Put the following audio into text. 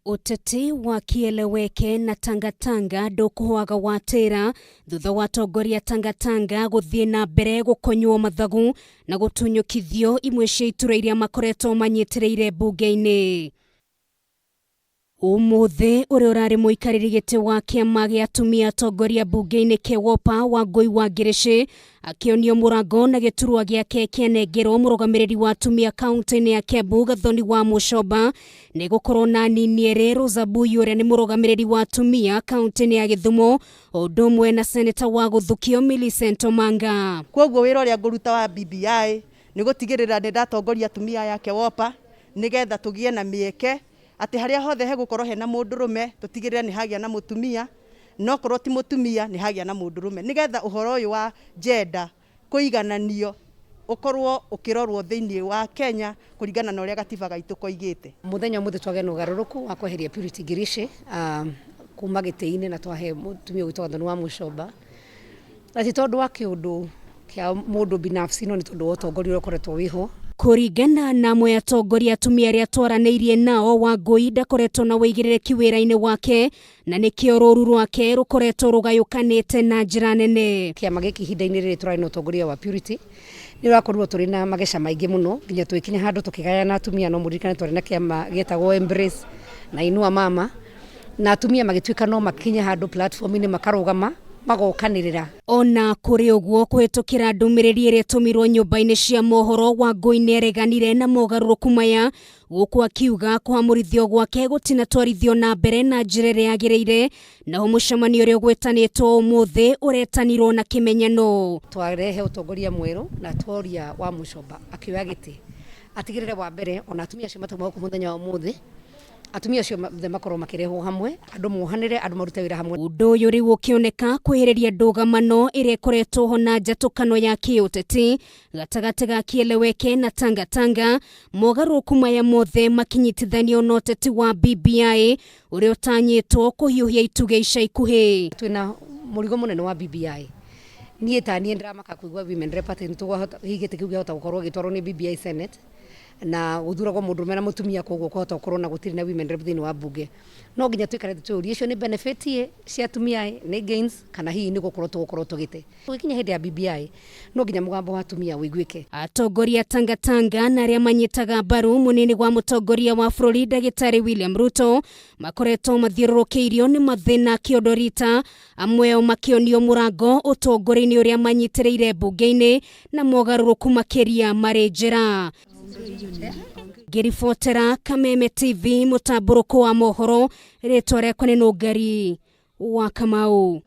Ũteti wa Kieleweke na Tangatanga ndũkũhwaga watĩra thutha wa atongoria Tangatanga gũthiĩ na mbere gũkonywo mathagu na gũtunyũkithio imwe cia iturwa iria makoretwo manyitĩrĩire mbunge-inĩ. Ũmũthĩ ũrĩa ũrarĩ mũikarĩri gĩtĩ wa kĩama gĩa atumia atongoria mbunge-inĩ KEWOPA Wangũi wa Ngĩrĩcĩ akĩonio mũrango na gĩturwa gĩake kĩanengerwo mũrũgamĩrĩri wa atumia kaunti-inĩ ya Kiambu Gathoni wa Mũcomba nĩ gũkorwo na nini erĩ Rosa Buyu ũrĩa nĩ mũrũgamĩrĩri wa atumia kaunti-inĩ ya Gĩthumo o ũndũ ũmwe na seneta wa gũthukio Millicent Omanga. Koguo wĩra ũrĩa ngũruta wa BBI nĩ gũtigĩrĩra nĩ ndatongoria atumia aya KEWOPA nĩgetha tũgĩe na mĩeke atĩ harĩa hothe hegũkorwo hena mũndũrũme tũtigĩrĩre nĩ hagĩa na mũtumia, no korwo ti mũtumia nĩ hagĩa na mũndũrũme, nĩgetha ũhoro ũyũ wa gender kũigananio ũkorwo ũkĩrorwo thĩinĩ wa Kenya kũringana na ũrĩa gatiba gaitũ koigĩte. Mũthenya ũmũthĩ twagĩa na ũgarũrũku wa kweheria Purity Ngirici kuma gĩtĩ-inĩ na twahe mũtumia ũgwĩtwo Gathoni wa Mũcomba, na ti tondũ wa kĩũndũ kĩa mũndũ binafsi no nĩ tondũ wa ũtongoria ũrĩa ũkoretwo wĩho. Kũringana na amwe atongoria atumia arĩa twaranĩirie nao, Wangũi ndakoretwo na wĩigĩrĩrĩki wĩra-inĩ wake na nĩkĩo rũru rwake rũkoretwo rũgayũkanĩte na njĩra nene. Kĩama gĩkĩ ihinda-inĩ rĩrĩ tũrarĩ na ũtongoria wa Purity nĩ ũrakorirwo tũrĩ na mageca maingĩ mũno nginya tũgĩkinya handũ tũkĩgayana atumia, no mũririkane twarĩ na kĩama gĩetagwo Embrace na Inua Mama, na atumia magĩtuĩka no makinye handũ platform-inĩ makarũgama magokanĩrĩra. Ona kũrĩ ũguo, kũhĩtũkĩra ndũmĩrĩri ĩrĩa ĩtũmirwo nyũmba-inĩ cia mohoro, Wangũi nĩareganire na mogarũrũku maya gũkũ akiuga kũhamũrithio gwake gũtinatwarithio na mbere na njĩra ĩrĩa yagĩrĩire, naho mũcemanio ũrĩa ũgwetanĩtwo ũmũthĩ ũretanirwo na kĩmenyano. Twarehe ũtongoria mwerũ na tworia wa Mũcomba akĩoya gĩtĩ atigĩrĩre wa mbere ona atumia acio matauma gũkũ mũthenya wa ũmũthĩ, atumia acio othe makorwo makĩrehwo hamwe, andũ mohanĩre, andũ marute wĩra hamwe. Ũndũ ũyũ rĩu ũkĩoneka kwĩhĩrĩria ndũgamano ĩrĩa ĩkoretwo ho na njatũkano ya kĩũteti gatagatĩ ga Kieleweke na Tangatanga, mogarũrũku maya mothe makinyitithanio na ũteti wa BBI ũrĩa ũtanyĩtwo kũhiũhia itugĩ ica ikuhĩ. Twĩna mũrigo mũnene wa BBI. Niĩ ta niĩ ndĩramaka kũigua women rep atĩ nĩtũkũhota hihi gĩtĩ kĩu kĩahota gũkorwo gĩtwarwo nĩ BBI Senate na gũthuragwo mũndũrũme na mũtumia, koguo kũhota gũkorwo na gũtirĩ na women rep thĩinĩ wa mbunge. No nginya twĩkare tũyũrie icio nĩ benefit ĩ cia atumia ĩ nĩ gains kana hihi nĩ gũkorwo tũgũkorwo tũgĩte. Gũgĩkinya hĩndĩ ya BBI no nginya mũgambo wa atumia ũiguĩke. Atongoria Tangatanga na arĩa manyitaga mbaru mũnini wa mũtongoria wa bũrũri ndagĩtarĩ William Ruto makoretwo mathiũrũrũkĩirio nĩ mathĩna kĩondorita, amwe ao makĩonio mũrango ũtongoria-inĩ ũrĩa manyitĩrĩire mbunge-inĩ na mogarũrũku makĩria marĩ njĩra. Ngĩribotera Kameme TV mũtambũrũko wa mohoro, rĩtwa rĩakwa nĩ Nũngari wa Kamau.